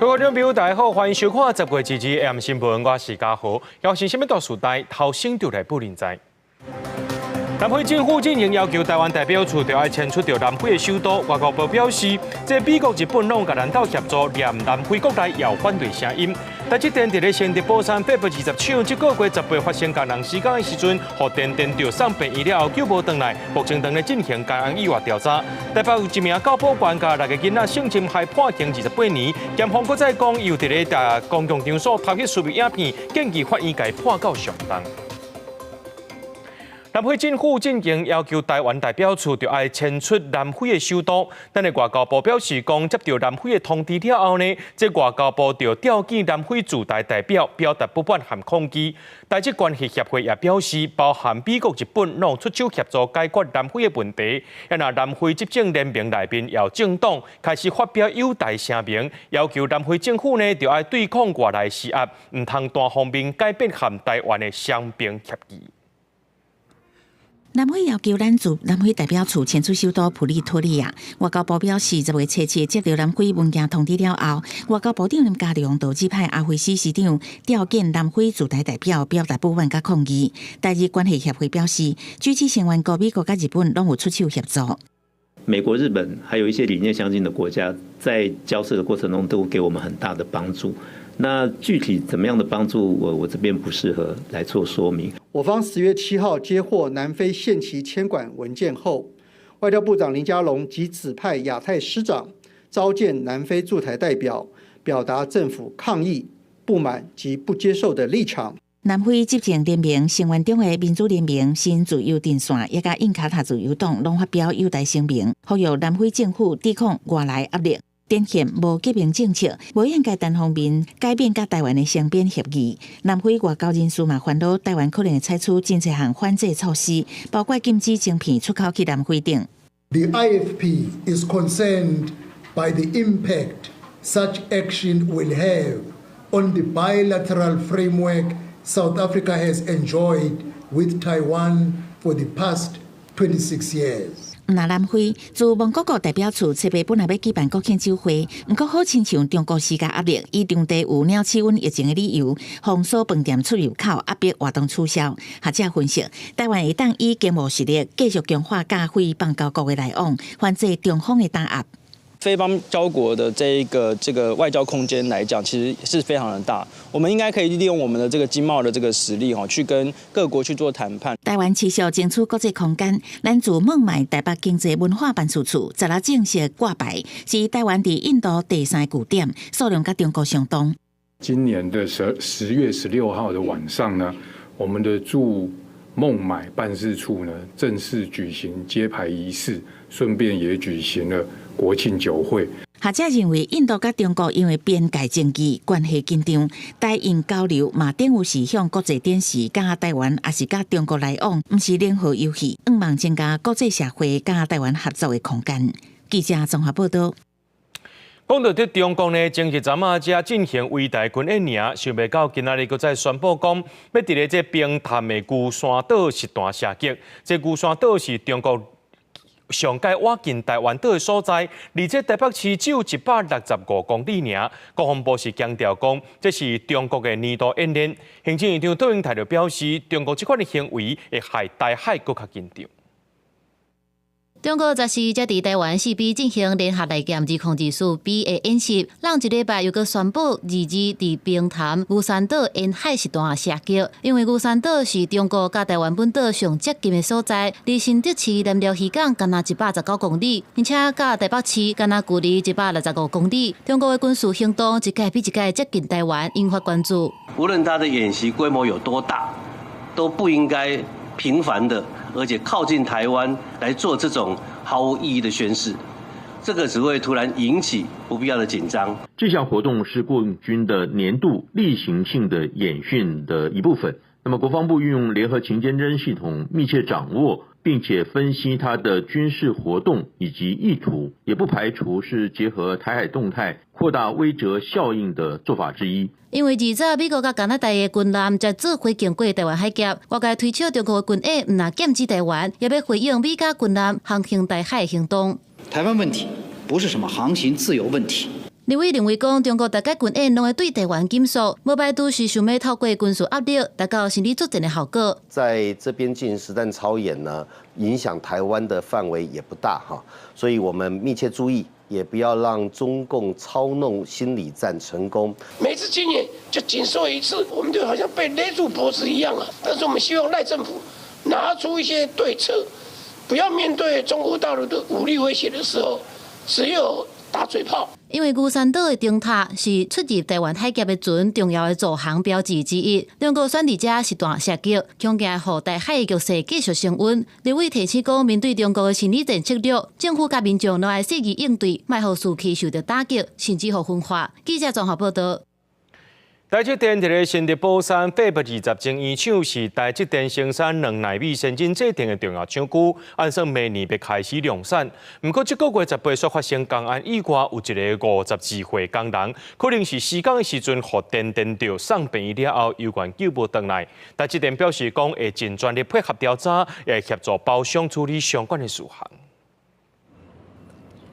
各位觀眾朋友，大家好，歡迎收看10月22 AM 新聞，我是嘉豪。邀請什麼大時代頭先就來報您知。南非政府進前要求台灣代表處著愛遷出著南非的首都，外交部表示，這美國、日本攏共咱鬥協助，連南非國內也有反對聲音。台積電佇咧新竹寶山820廠，這個月18發生工人施工的時陣，予電電著送病院了後救無轉來，目前正咧進行工安意外調查。台北有一名教保員共六个囡仔性侵害判刑28年，檢方閣再講，伊有佇咧公共場所偷翕私密影片，建議法院共伊判到上重。南非政府進前要求台灣代表處著愛遷出南非的首都，但是外交部表示講，接著南非的通知了後呢，這外交部就調見南非駐台代表，表達不滿和抗議。台日關係協會也表示，包含美國、日本攏出手協助解決南非的問題。啊若南非執政聯盟內面有政黨開始發表友台聲明，要求南非政府呢著愛對抗外來施壓，毋通單方面改變和台灣的雙邊協議。南非要求咱駐南非代表處遷出首都普利托利亞。外交部表示，10月7日接著南非文件通知了後，外交部長林佳龍就指派阿菲斯司長調見南非駐台代表，表達不滿佮抗議。台日關係協會表示，G7成員國美國佮日本攏有出手協助。美國、日本還有一些理念相近的國家，在交涉的過程中都給我們很大的幫助。那具體怎麼樣的幫助，我這邊不適合來做說明。我方10月7號接獲南非限期簽館文件後，外交部長林佳龍即指派亞太司長召見南非駐台代表，表達政府抗議、不滿及不接受的立場。南非執政聯盟成員中的民主聯盟、新自由陣線，以及印卡塔自由黨攏發表友台聲明，呼籲南非政府抵抗外來壓力，展現無革命政策，無應該單方面改變佮台灣的雙邊協議。南非外交人士嘛煩惱，台灣可能會採取真濟項反制措施，包括禁止晶片出口去南非等。 The IFP is concerned by the impact such action will have on the bilateral framework South Africa has enjoyed with Taiwan for the past 26 years. 毋但南非駐蒙古國代表處7月本來欲舉辦國慶酒會，毋過好親像中國施加壓力，以當地有鳥鼠瘟疫情的理由，封鎖飯店出入口，壓迫活動取消。學者分析，台灣會當以經貿實力繼續強化佮非邦交國的來往，反制中方的打壓。非邦交國的這一個外交空間來講，其實是非常的大。我們應該可以利用我們的這個經貿的這個實力，吼，去跟各國去做談判。台灣持續爭取國際空間，咱駐孟買台北經濟文化辦事處昨日正式掛牌，是台灣佇印度第三個據點，數量佮中國相當。今年的10月16號的晚上呢，我們的駐孟買辦事處呢正式舉行揭牌儀式，順便也舉行了國慶酒會。學者認為，印度佮中國因為邊界爭議關係緊張，台印交流嘛等於是向國際展示，佮台灣抑是佮中國來往，毋是零和遊戲，向望增加國際社會佮台灣合作的空間。記者綜合報道。講到佇中國呢，前日昨仔才進行圍台軍演爾，想袂到今仔日閣再宣布講，欲佇咧這平潭的龜山島實彈射擊。這龜山島是中國上蓋倚近台灣島的所在，離這台北市只有165公里爾。國防部是強調講，這是中國的年度演練。行政院長卓榮泰就表示，中國這款的行為會害台海閣較緊張。中國14才佇台灣四邊進行聯合來艦2024 B 的演習，攏一禮拜又閣宣布22佇平潭龜山島沿海實彈射擊，因為龜山島是中國佮台灣本島上接近的所在，離新竹市南寮漁港干焦119公里，而且佮台北市干焦距離165公里。中國的軍事行動一屆比一屆接近台灣，引發關注。無論它的演習規模有多大，都不應該頻繁的，而且靠近台灣來做這種毫無意義的宣示。這個只會突然引起不必要的緊張。這項活動是國軍的年度例行性的演訓的一部分。那麼國防部運用聯合情監偵系統，密切掌握並且分析他的軍事活動以及意圖，也不排除是結合台海動態擴大威懾效應的做法之一。因為二早美國佮加拿大的軍艦才做飛經過台灣海峽，外界推測中國的軍演毋但劍指台灣，也欲回應美加軍艦航行台海的行動。台灣問題不是什麼航行自由問題。立委認為講，中國逐擺軍演攏會對台灣緊縮，無排除是想欲透過軍事壓力，達到心理作戰的效果。在這邊進行實彈操演呢，影響台灣的範圍也不大哈，所以我們密切注意，也不要讓中共操弄心理戰成功。每次軍演就緊縮一次，我們就好像被勒住脖子一樣啊！但是我們希望賴政府拿出一些對策，不要面對中國大陸的武力威脅的時候，只有打嘴炮。因為龜山島的燈塔是出入台灣海峽的船重要的導航標誌之一。中國選佇遮實彈射擊，恐驚予台海的局勢繼續升溫。立委提醒講，面對中國的心理戰策略，政府佮民眾攏愛細膩應對，莫予士氣受著打擊，甚至予分化。記者綜合報道。台積電佇咧新竹寶山廢物20晶圓廠是台積電生產兩納米先進製程的重要廠區，按算明年欲開始量產。毋過這個月18煞發生工安意外，有一个52歲工人，可能是施工的時陣予電電著，送病院了後，猶原救無轉來。台積電表示講會盡全力配合調查，會協助包商處理相關的事項。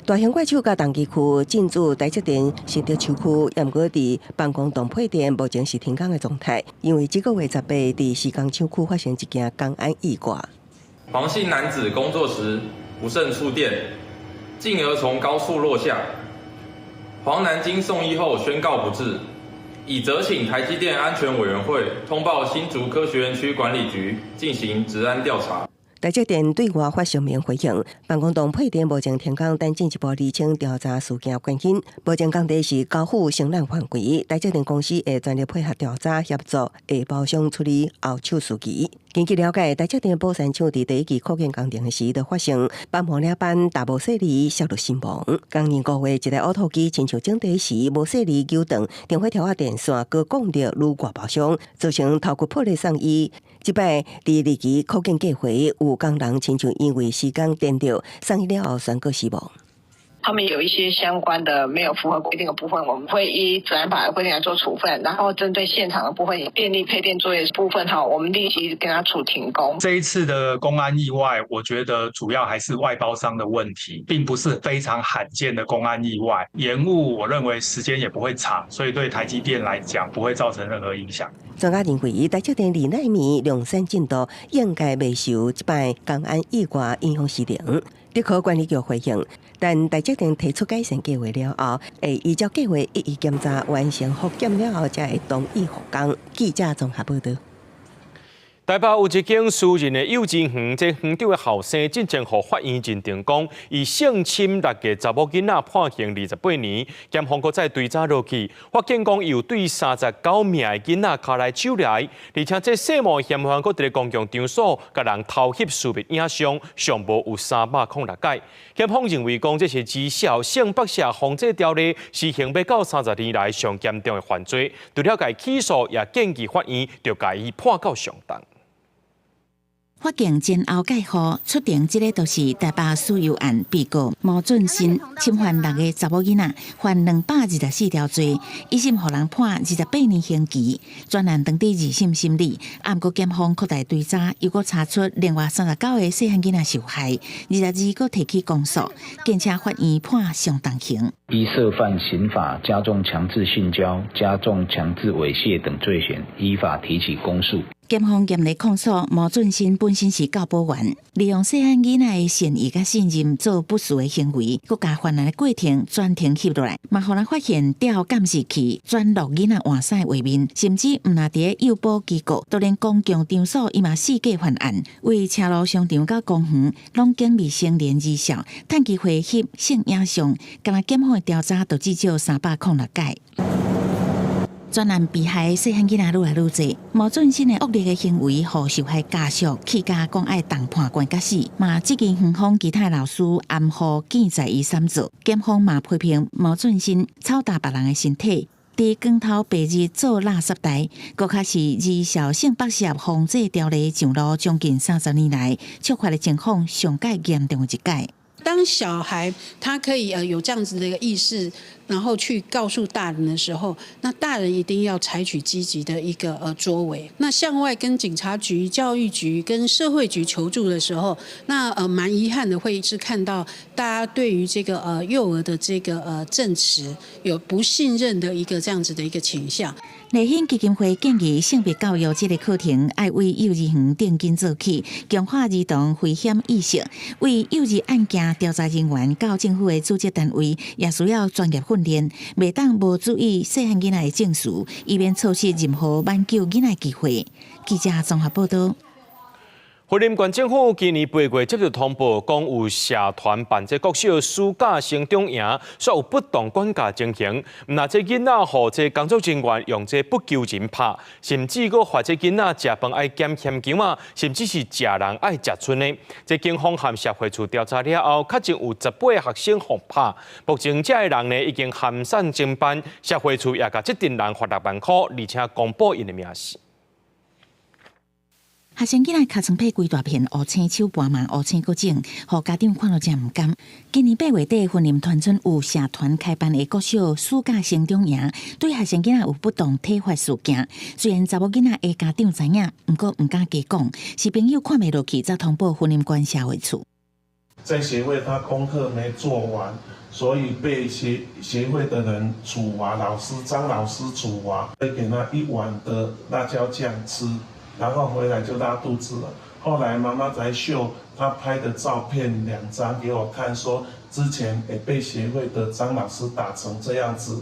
大型怪手佮重機區進駐台積電新竹廠區，也毋過佇辦公棟配電目前是停工的狀態，因為這個月18佇施工廠區發生一件工安意外。黃姓男子工作時不慎觸電，進而從高處落下。黃男經送醫後宣告不治，已責請台積電安全委員會通報新竹科學園區管理局進行職安調查。台積電對外發聲明回應，辦公棟配電目前停工，等進一步釐清調查事件原因。目前工地是交付承攬範圍，台積電公司會全力配合調查協助，下包商處理後手事宜。根據了解，台積電寶山廠佇第一期擴建工程時，就發生板模領班踏無細膩摔落身亡。今年5月，一台挖土機親像整地時無細膩扭斷電火條仔電線，閣降著女外包商，造成頭骨破裂送醫。這擺佇二期擴建計劃有工人親像因為施工電著，送醫了後宣告死亡。他們有一些相關的沒有符合規定的部分，我們會依職安法的規定來做處分。然後針對現場的部分，電力配電作業部分哈，我們立即跟他處停工。這一次的工安意外，我覺得主要還是外包商的問題，並不是非常罕見的工安意外。延誤，我認為時間也不會長，所以對台積電來講不會造成任何影響。專家認為，台積電二納米量產進度應該袂受這擺工安意外影響時程。竹科管理局回應，等台積電提出改善計劃了後，會依照計劃一一檢查完成復檢了後，才會同意復工。記者綜合報道。台北有一間私人的幼稚園，這園長的後生進前予法院認定講，伊性侵六个查某囡仔判刑28年，檢方閣再追查落去，發現講伊有對39名的囡仔跤來手來，而且這細毛嫌犯閣佇咧公共場所共人偷翕私密影像，上無有306擺。檢方認為講這是兒少性剝削防制條例施行欲到30年來上嚴重的犯罪，除了共伊起訴，也建議法院著共伊判到上重。法警前後蓋號出庭，這个就是台北私幼案被告毛俊新侵犯六个查某囡仔，犯224條罪，一審予人判28年刑期。專案當佇二審審理，毋過檢方擴大追查，又閣查出另外39個細漢囡仔受害，22個提起公訴，建請法院判上重刑。依涉犯刑法加重強制性交、加重強制猥褻等罪嫌，依法提起公訴。檢方嚴厲控訴毛俊新本身是教保員，利用細漢囡仔的善意佮信任做不實的行為，閣共犯案的過程全程翕落來，嘛予人發現調監視器轉錄囡仔換衫的畫面，甚至毋但佇幼保機構，都連公共場所伊嘛四界犯案，為車路商場佮公園攏警備成年兒少，趁機會翕性影像，敢若檢方的調查就至少306擺。全案被害細漢囡仔愈來愈濟，毛俊新的惡劣的行為，予受害家屬氣甲講愛動判官甲死，嘛質疑園方其他老師暗予見在伊搧做。檢方嘛批評毛俊新操踏別人的身體，佇光頭白日做垃圾代，閣較是兒少性剝削防制條例上路將近30年來，觸發的情況上蓋嚴重的一擺。當小孩他可以有這樣子的一個意識，然後去告訴大人的時候，那大人一定要採取積極的一個作為。那向外跟警察局、教育局跟社會局求助的時候，那蠻遺憾的會是看到大家對於這個幼兒的這個證詞有不信任的一個這樣子的一個傾向。立憲基金會建議性別教育這個課程愛為幼兒園定根做起，強化兒童危險意識。為幼兒案件調查人員到政府的組織單位也需要專業訓練，袂當無注意細漢囡仔的證詞，以免錯失任何挽救囡仔機會。記者綜合報道。雲林縣政府今年8月接到通報，講有社團辦這國小暑假成長營，煞有不當管教情形。毋但這囡仔予這工作人員用這不求人拍，甚至閣罰這囡仔食飯愛減鹹薑仔，甚至是食人愛食賰的。這警方和社會處調查了後，確認有18個學生予拍。目前這个人呢已經函送偵辦，社會處也共這陣人罰6萬箍，而且公布𪜶的名姓。學生囡仔尻川被規大片烏青，手盤嘛烏青閣腫，予家長看了真毋甘。今年8月底，雲林團村有社團開辦的國小暑假成長營，對學生囡仔有不當體罰事件。雖然查某囡仔的家長知影，毋過毋敢加講，是朋友看袂落去，才通報雲林縣社會處。在協會，他功課沒做完，所以被協會的人處罰，老師張老師處罰，會給他一碗的辣椒醬吃。然後回來就拉肚子了。後來媽媽才秀她拍的照片2張給我看，說之前也被協會的張老師打成這樣子。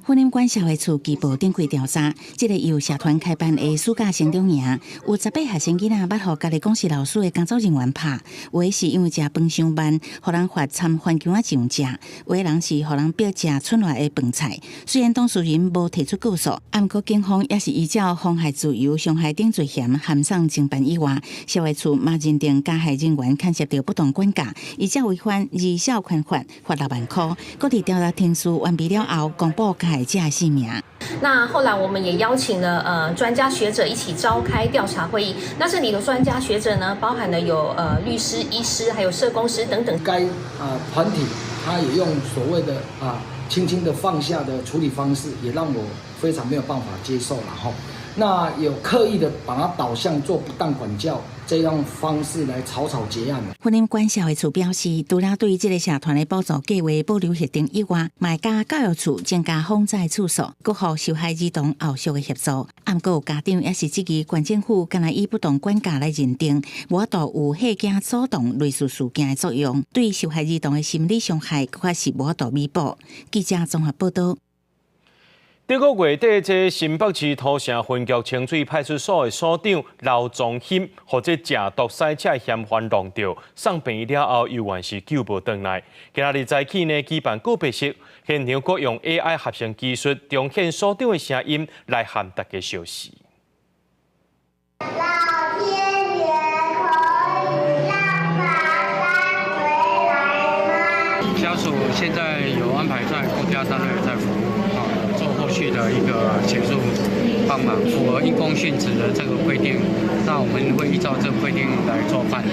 雲林縣社會處拘報展開調查，這個由社團開辦的暑假成長營，有18學生囡仔捌予家己講是老師的工作人員拍，有的是因為食飯傷慢，予人罰摻番薑仔醬食；有的人是予人逼食賰落的飯菜。雖然當事人無提出告訴，毋過警方也是依照妨害自由、傷害等罪嫌函送偵辦以外，社會處嘛認定加害人員牽涉著不當管教，依照違反兒少權法，罰6萬箍。閣佇調查程序完畢了後，公布加害者的姓名。那後來我們也邀請了專家學者一起召開調查會議。那這裡的專家學者呢，包含了有律師、醫師，還有社工師等等。該團體他也用所謂的輕輕的放下的處理方式，也讓我非常沒有辦法接受了哈。那有刻意的把它導向做不當管教這樣方式來草草結案。雲林縣社會處表示，除了對這個社團的補助計劃保留核定以外，嘛會佮教育處增加訪查次數，閣予受害兒童後續的協助。毋過有家長也是質疑縣政府敢若以不當管教來認定，無法度有嚇驚阻擋類似事件的作用，對受害兒童的心理傷害，確實無法度彌補。記者綜合報道。頂個月底，這新北市土城分局清水派出所的所長劉宗興，予這食毒賽車嫌犯挵著，送病院了後，猶原是救無轉來。今仔日早起呢，舉辦告別式，現場閣用 AI 合成技術重現所長的聲音來和大家相示。老天爺可以讓爸爸回來嗎？家屬現在有安排在公家單位在服務。做後續的一個協助幫忙，符合因公殉職的這個規定，那我們會依照這個規定來做辦理。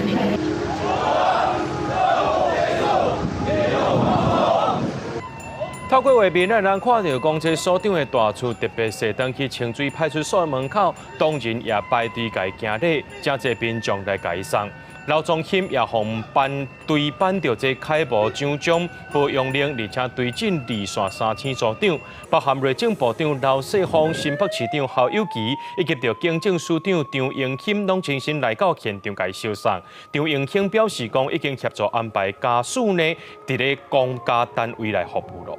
透過畫面，咱人看著講，這所長的大厝特別踅轉去清水派出所的門口，當人也排隊共伊行禮，誠濟民眾來共伊送。劉宗興也予頒對頒著這楷模獎章、褒揚令，而且對陣二線三星組長，包含內政部長劉世芳、新北市長侯友宜，以及著警政署長張榮興，攏親身來到現場共伊相送。張榮興表示講，已經協助安排家屬呢，佇咧公家單位來服務囉。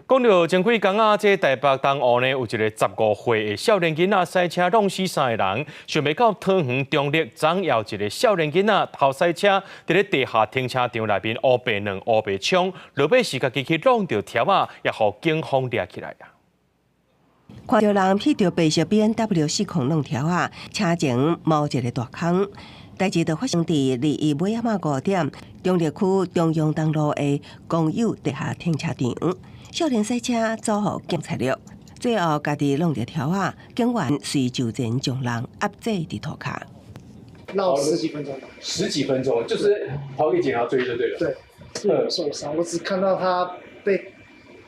講到前幾工啊，這台北東湖呢有一個15歲的少年囡仔賽車挵死三个人，想袂到桃園中壢昨昏有一個少年囡仔偷賽車，佇咧地下停車場內面烏白挵烏白衝，落尾是家己去挵著柱仔，也予警方掠起來啊！看著人彼著白色 BMW 400挵柱仔，車前冒一个大空。代誌就發生佇21尾仔5點，中壢區中央東路的公有地下停車場。少年賽車遭予警察掠，最後家己挵著柱仔，警員隨就前將人壓制佇塗跤。繞十幾分鐘，十幾分鐘，就是跑給警察追就對了。對，是有受傷，我只看到他被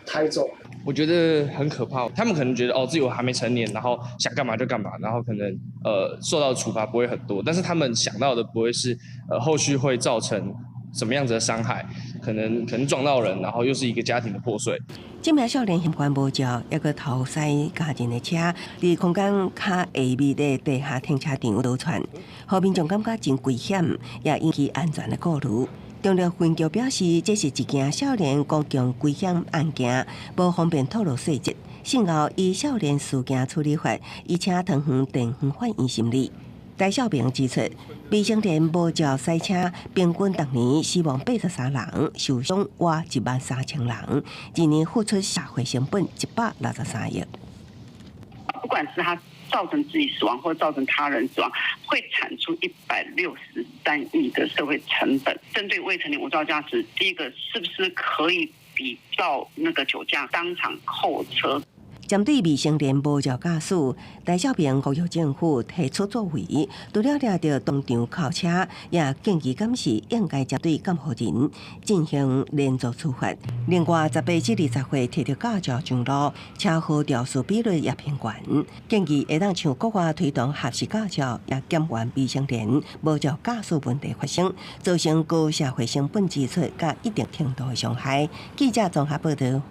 抬走。我覺得很可怕，他們可能覺得哦，自己我還沒成年，然後想幹嘛就幹嘛，然後可能受到處罰不會很多，但是他們想到的不會是後續會造成什麼樣子的傷害，可能撞到人，然後又是一個家庭的破碎。這名少年嫌犯無照，猶閣偷駛家人的車，佇空間較下面的地下停車場逃竄，予民眾感覺真危險，也引起安全的顧慮。中壢分局表示，這是一件少年公共危險案件，無方便透露細節。事後依少年事件處理法，已請桃園地方法院審理。戴少平指出，未成年無照賽車，平均逐年死亡83人，受傷倚1萬3千人，一年付出社會成本163億。不管是他造成自己死亡或造成他人死亡，會產出163億的社會成本。針對未成年無照駕駛，第一個是不是可以比照那個酒駕當場扣車？針對未成年無照駕駛，戴少平呼籲政府提出作為，除了掠著當場扣車，也建議監視應該針對監護人進行連坐處罰。另外，18至20歲提著駕照上路，車禍肇事比率也偏懸，建議會當像國外推動合適駕照，也減緩未成年無照駕駛問題發生，造成高社會成本支出佮一定程度的傷害。記者綜合報道。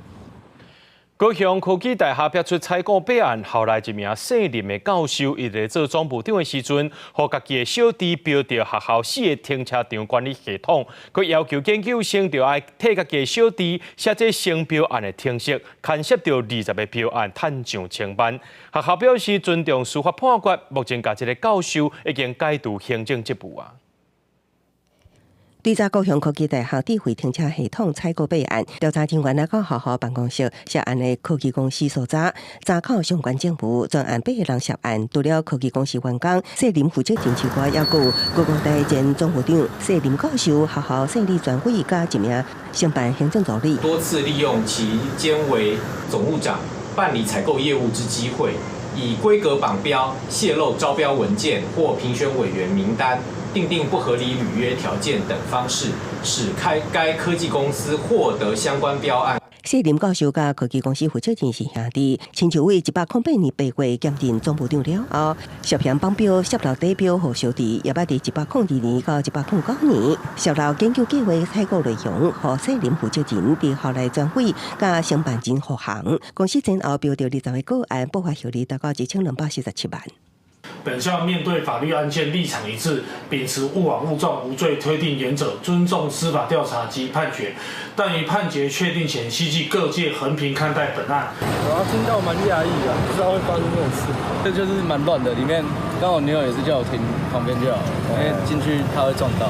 高雄科技大學爆出採購弊案，後來一名姓林的教授，伊佇做總務長的時陣，予家己的小弟標著學校四个停車場管理系統，閣要求研究生著愛替家己的小弟寫這成標案的程式，牽涉著20个標案趁上千萬。學校表示尊重司法判決，目前共這个教授已經解除行政職務啊。對查高雄科技大學智慧停車系統採購弊案，調查人員來到學校辦公室，涉案的科技公司搜查，查扣相關證據，全案八個人涉案，除了科技公司員工、姓林負責人之外，猶閣有高工大前總務長、姓林教授、學校姓李專委佮一名承辦行政助理。多次利用其兼為總務長辦理採購業務之機會，以規格綁標、洩露招標文件或評選委員名單、訂定不合理履約條件等方式，使開該科技公司獲得相關標案。姓林教授佮科技公司負責人是兄弟，親像對108年8月兼任總務長了後，涉嫌綁標、泄露底標予小弟，也捌佇102年到109年泄露研究計劃採購內容，予姓林負責人佇校內專委佮承辦人護航。公司前後標著20個個案，報發效率達到1247萬。本校面對法律案件立場一致，秉持勿枉勿縱、無罪推定原則，尊重司法調查及判決。但於判決確定前，希冀各界衡平看待本案。我聽到蠻訝異的，不知道會發生這種事。這就是蠻亂的，裡面剛好女友也是叫我停旁邊就好，因為進去他會撞到。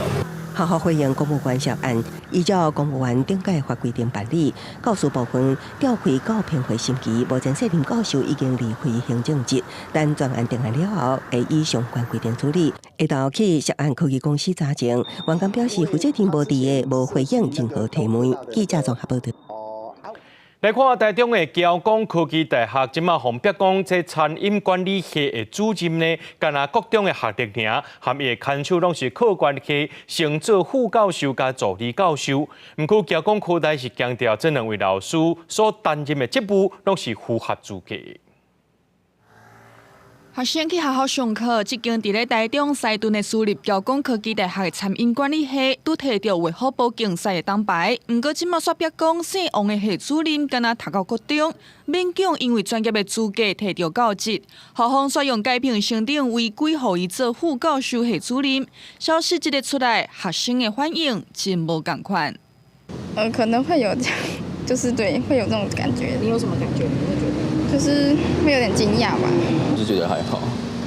學校回應公務員涉案，依照公務員懲戒法規定辦理。教師部分調開教評會審議，目前姓林教授已經離開行政職，等專案定案了後，會依相關規定處理。下晝去涉案科技公司查證，員工表示負責人無佇个，無回應任何提問。記者綜合報道。來看台中的僑光科技大學，這馬予爆講，這餐飲管理系的主任呢，干焦國中的學歷爾，含伊的牽手攏是靠關係，升做副教授佮助理教授。毋過僑光科大是強調，這兩位老師所擔任的職務攏是符合資格。學生去學校上課，這間佇咧台中西屯的私立僑光科技大學的餐飲管理系，拄提著衛福部競賽的銅牌。毋過這馬煞爆講，姓王的系主任敢若讀到國中，勉強因為專業的資格提著教職，校方煞用改聘成長違規，予伊做副教授系主任。消息一个出來，學生的反應真無仝款。可能會有這樣。就是對，會有這種感覺。你有什麼感覺？你會覺得？就是會有點驚訝吧。就覺得還好，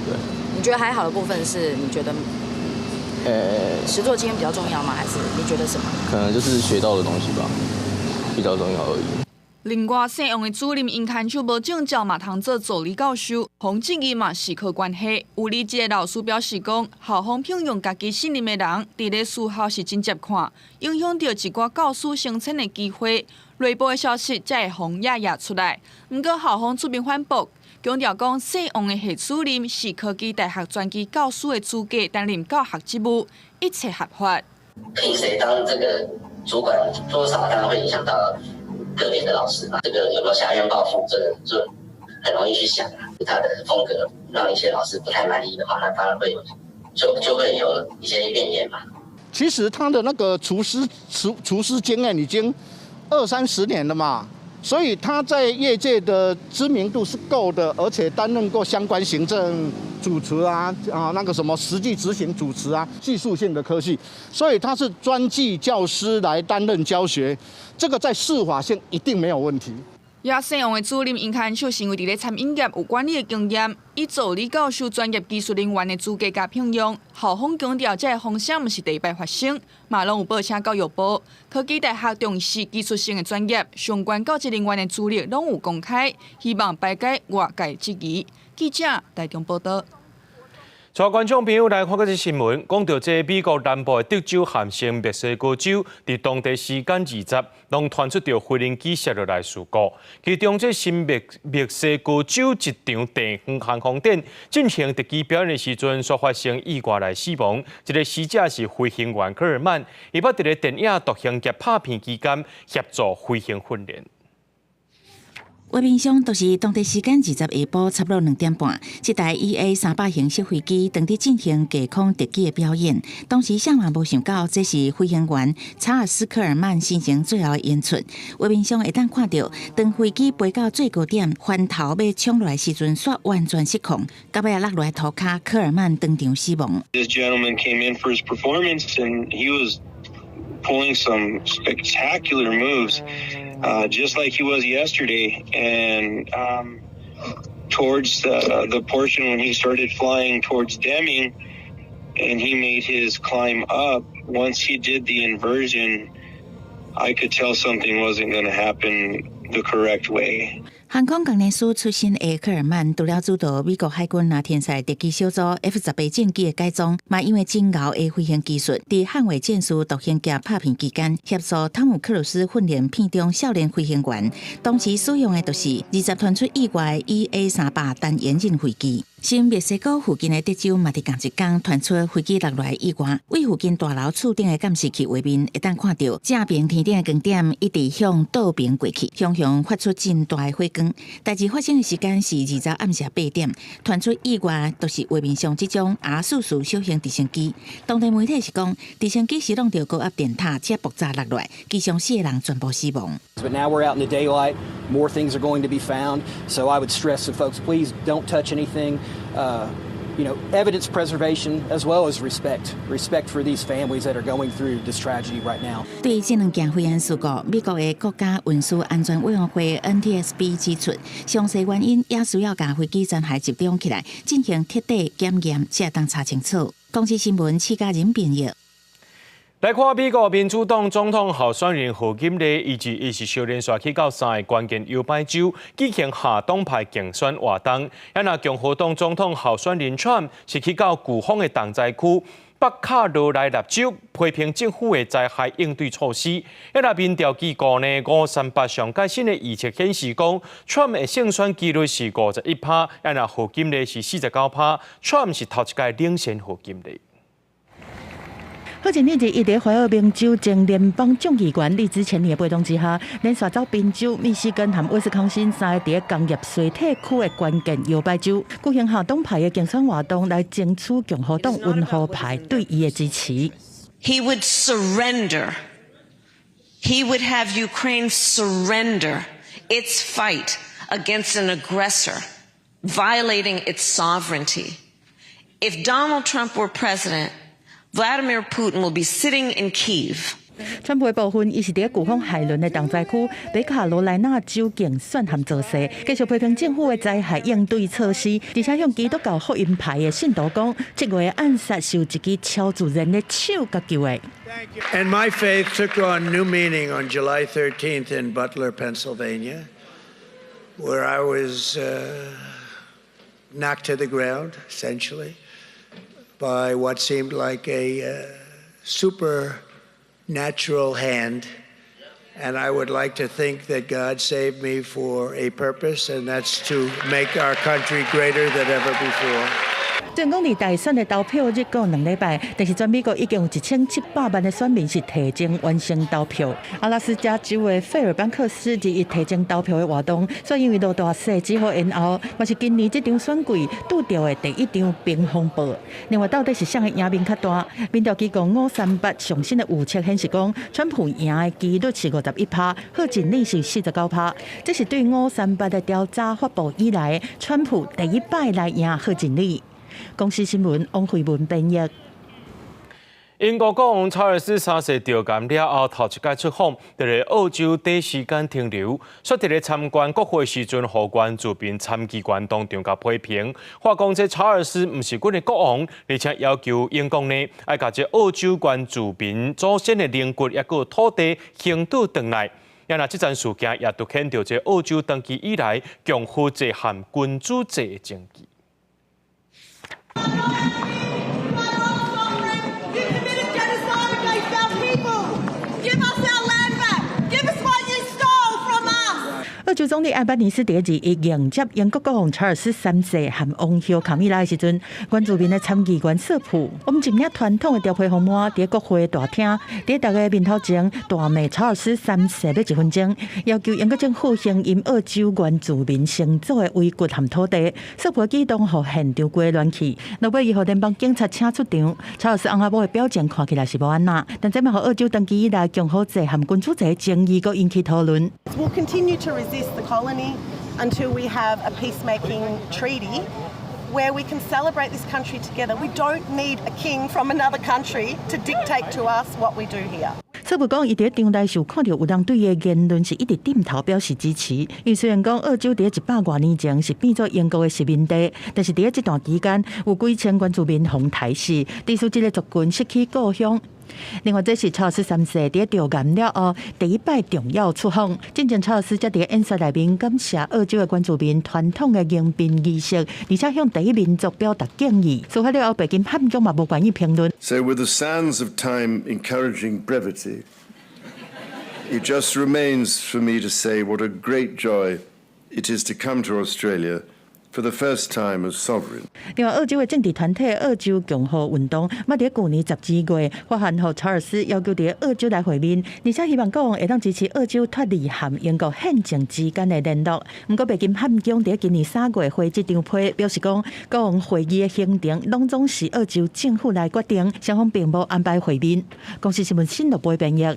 對。你覺得還好的部分是？你覺得？實作經驗比較重要嗎？還是你覺得什麼？可能就是學到的東西吧，比較重要而已。另外，姓王的主任𪜶牽手無證照嘛，通做助理教授，予質疑嘛是靠關係。有離職的老師表示講，校方聘用家己信任的人，佇咧私校是真捷看，影響著一寡教師升遷的機會。內部的消息才會予掖掖出來。毋過校方出面反駁，強調講，姓王的系主任是科技大學專技教師的資格擔任教學職務，一切合法。聘誰當這個主管，多少當然會影響到個別的老師嘛。這個有沒有挾怨報復，這個就很容易去想。他的風格讓一些老師不太滿意的話，那當然會有，就會有一些怨言嘛。其實他的那個廚師經驗已經二三十年了嘛，所以他在業界的知名度是夠的，而且擔任過相關行政主廚啊啊那個什麼實際執行主廚啊，技術性的科系，所以他是專技教師來擔任教學，這個在適法性一定沒有問題。也姓王的主任𪜶牽手是因為佇咧餐飲業有管理的經驗，以助理教授專業技術人員的資格共聘用。校方強調，這个風聲毋是第一擺發生，嘛攏有報請教育部。科技大學重視技術性的專業，相關教職人員的資歷攏有公開，希望排解外界質疑。記者台中報道。帶觀眾朋友來看這個新聞，講著這美國南部的德州和新墨西哥州，佇當地時間20，攏傳出著飛行機摔落來事故。其中，這新墨西哥州一場地方航空展進行特技表演的時陣，煞發生意外來死亡。這个死者是飛行員科爾曼，伊捌佇咧電影《獨行俠》拍片期間協助飛行訓練。畫面上就是當地時間20下晡差不多2點半，這台 EA 300型小飛機當佇進行低空特技的表演。當時啥嘛無想到，這是飛行員查爾斯·科爾曼生前最後的演出。畫面上會當看著，當飛機飛到最高點，翻頭欲衝落來時陣，煞完全失控，到尾仔落落來塗跤，科爾曼當場死亡。 This gentleman came in for his performance and he was pulling some spectacular moves, just like he was yesterday. And towards the portion when he started flying towards Deming, and he made his climb up. Once he did the inversion, I could tell something wasn't going to happen the correct way. 航空工程師出身的科爾曼，除了主導美國海軍藍天使特技小組 F-18戰機的改裝，嘛因為真𠢕的飛行技術，佇捍衛戰士獨行俠拍片期間，協助湯姆克魯斯訓練片中少年飛行員。當時使用的就是20傳出意外的 EA 300單緣刃飛機。新墨西哥附近的德州嘛，佇仝一工傳出飛機落落來意外，位附近大樓厝頂的監視器畫面會當看著正爿天頂的光點一直向倒爿過去，雄雄發出真大的火光。代誌發生的時間是20暗時8點，傳出意外就是畫面上這種 R 44小型直升機。當地媒體是講，直升機是挵著高壓電塔，才爆炸落來，機上四个人全部死亡。 But now we're out in the daylight, more things are going to be found. So I would stress to folks, please don't touch anything. Evidence preservation as well as respect for these families that are going through this tragedy right now. 對這兩件飛安事故，美國的國家運輸安全委員會 NTSB 指出，詳細原因也需要共飛機殘骸集中起來進行徹底檢驗，才會當查清楚。公視新聞，施嘉仁編譯。來看美國民主黨總統候選人賀錦麗，伊是小連續去到三个關鍵搖擺州舉行下黨派競選活動。啊若共和黨總統候選人川普是去到颶風的重災區北卡羅來納州，批評政府的災害應對措施。啊若民調機構呢538上蓋新的預測顯示講，川普的勝選幾率是51趴，啊若賀錦麗是49趴，川普是頭一擺領先賀錦麗。賀錦麗佇一個懷俄明州前聯邦眾議員李茲前尼的陪同之下，連續走賓州、密西根和威斯康星三个佇咧工業衰退區的關鍵搖擺州，舉行下黨派的競選活動，來爭取共和黨溫和派對伊的支持。 He would surrender. He would have Ukraine surrender its fight against an aggressor, violating its sovereignty. If Donald Trump were president, Vladimir Putin will be sitting in Kyiv. 川普的部分，伊是佇咧颶風海倫的重災區北卡羅來納州競選和造勢，繼續批評政府的災害應對措施，而且向基督教福音派的信徒講，這月暗殺是有一支超自然的手共救的。 And my faith took on new meaning on July 13th in Butler, Pennsylvania, where I was knocked to the ground, essentially, by what seemed like a supernatural hand. And I would like to think that God saved me for a purpose, and that's to make our country greater than ever before. 雖然講離大選的投票日閣有2禮拜，但是全美國已經有1700萬的選民是提前完成投票。阿拉斯加州的費爾班克斯二一提前投票的活動，煞因為落大雪只好延後，嘛是今年這場選舉拄著的第一場冰風暴。另外，到底是誰的贏面較大？民調機構538上新的預測顯示講，川普贏的幾率是51趴，賀錦麗是49趴。這是對538的調查發布以來，川普第一擺來贏賀錦麗。公視新聞王慧文編譯。英國國王查爾斯三世著癌了後，頭一擺出訪，佇咧澳洲短時間停留，煞佇咧參觀國會時陣，予原住民參議員當場共批評，話講這查爾斯毋是阮的國王，而且要求英國呢愛共這澳洲原住民祖先的靈骨抑閣土地還倒轉來。啊若這樁事件也凸顯著這澳洲長期以來共和制和君主制的爭議。澳洲總理艾班尼斯佇二一迎接英國國王查爾斯三世和王后卡米拉的時陣，原住民的參議員瑟普，我們一領傳統的貂皮風帽，佇國會大廳，佇大家面頭前大罵查爾斯三世欲一分鐘，要求英國政府還𪜶澳洲原住民先祖的遺骨和土地。瑟普舉動予現場規亂去，落尾伊予聯邦警察請出場。查爾斯翁仔某的表情看起來是無按怎，但這嘛予澳洲長期以來共和制和君主制的爭議閣引起討論。 We'll continue to resist the colony until we have a peacemaking treaty where we can celebrate this country together. We don't need a king from another country to dictate to us what we do here. 瑟普講，伊佇場內是有看著有人對伊的言論是一直點頭表示支持。伊雖然講澳洲佇100外年前是變做英國的殖民地，但是佇這段期間有幾千原住民予刣死，致使這个族群失去故鄉。另外，這是查爾斯三世佇著癌了後第一擺重要出訪。進前查爾斯才佇演說內面感謝澳洲的原住民傳統的迎賓儀式，而且向第一民族表達敬意。事發了後，白金漢宮嘛無願意評論。 So with the sands of time encouraging brevity, it just remains for me to say what a great joy it is to come to Australia for the first time as sovereign. 另外，澳洲的政治團體澳洲共和運動，嘛佇舊年12月發函予查爾斯，要求佇澳洲來會面，而且希望國王會當支持澳洲脫離和英國憲政之間的聯絡。毋過，白金漢宮佇今年3月回這張批，表示講國王會議的行程攏總是澳洲政府來決定，雙方並無安排會面。公視新聞新羅播編譯。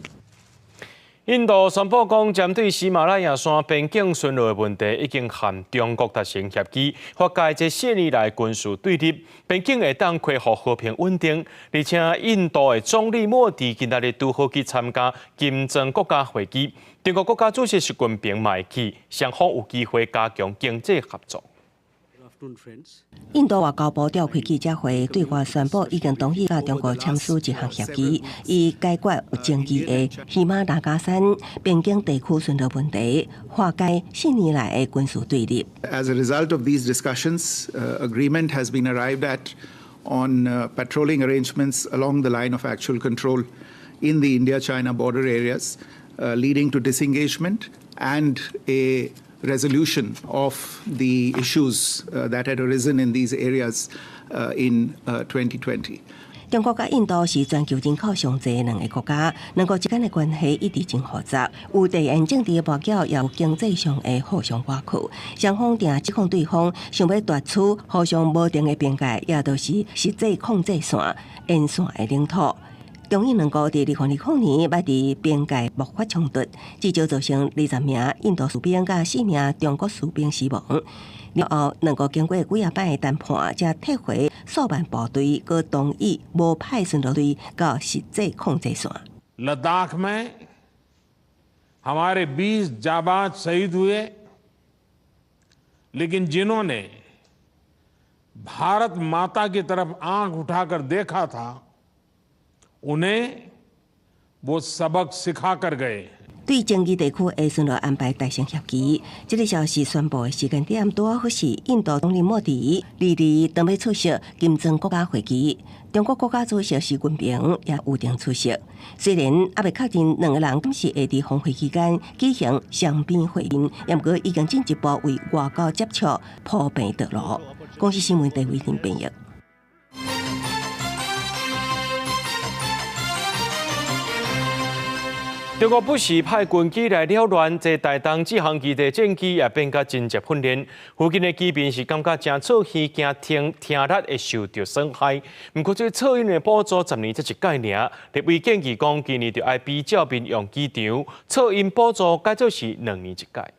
印度宣布講，針對喜馬拉雅山邊境巡邏的問題，已經和中國達成協議，化解這4年來軍事對立，邊境會當恢復和平穩定。而且，印度的總理莫迪今仔日拄好去參加金磚國家會議，中國國家主席習近平嘛會去，雙方有機會加強經濟合作。印度外交部召開記者會，對外宣布已經同意佮中國簽署一項協議，以解決有爭議的喜馬拉雅山邊境地區巡邏問題，化解4年來的軍事對立。 As a result of these discussions, agreement has been arrived at on patrolling arrangements along the line of actual control in the India-China border areas, leading to disengagement and a resolution of the issues that had arisen in these areas in 2020. 中國佮印度是全球人口上濟的兩个國家，兩國之間的關係一直真複雜，有地緣政治的跋筊，也有經濟上的互相倚靠。雙方定指控對方想欲奪取互相無定的邊界，也就是實際控制線沿線的領土。中印兩國佇2020年捌佇邊界爆發衝突，至少造成20名印度士兵佮4名中國士兵死亡。了後，兩國經過幾仔擺的談判，才撤回數萬部隊，閣同意無派巡邏隊到實際控制線。Ladakh में हमारे 20 जाबाज शहीद हुए, लेकिन जिन्होंने भारत माता की तरफ आंख उठाकर देखा था, उन्हें वो सबक सिखाकर गए。對爭議地區的巡邏安排達成協議，這个消息宣布的時間點，拄好是印度總理莫迪二二當欲出席金磚國家會議，中國國家主席習近平也預定出席。雖然猶未確定兩个人敢是會佇峰會期間舉行雙邊會面，毋過已經進一步為外交接觸鋪平道路。公視新聞戴偉婷編譯。中國不時派軍機來擾亂，這台東志航基地戰機也變甲真濟訓練。附近的居民是感覺誠噪耳，驚聽聽力會受著損害。毋過這噪音的補助10年才一擺爾，立委建議講，今年就愛比照民用機場噪音補助，改做是2年一擺。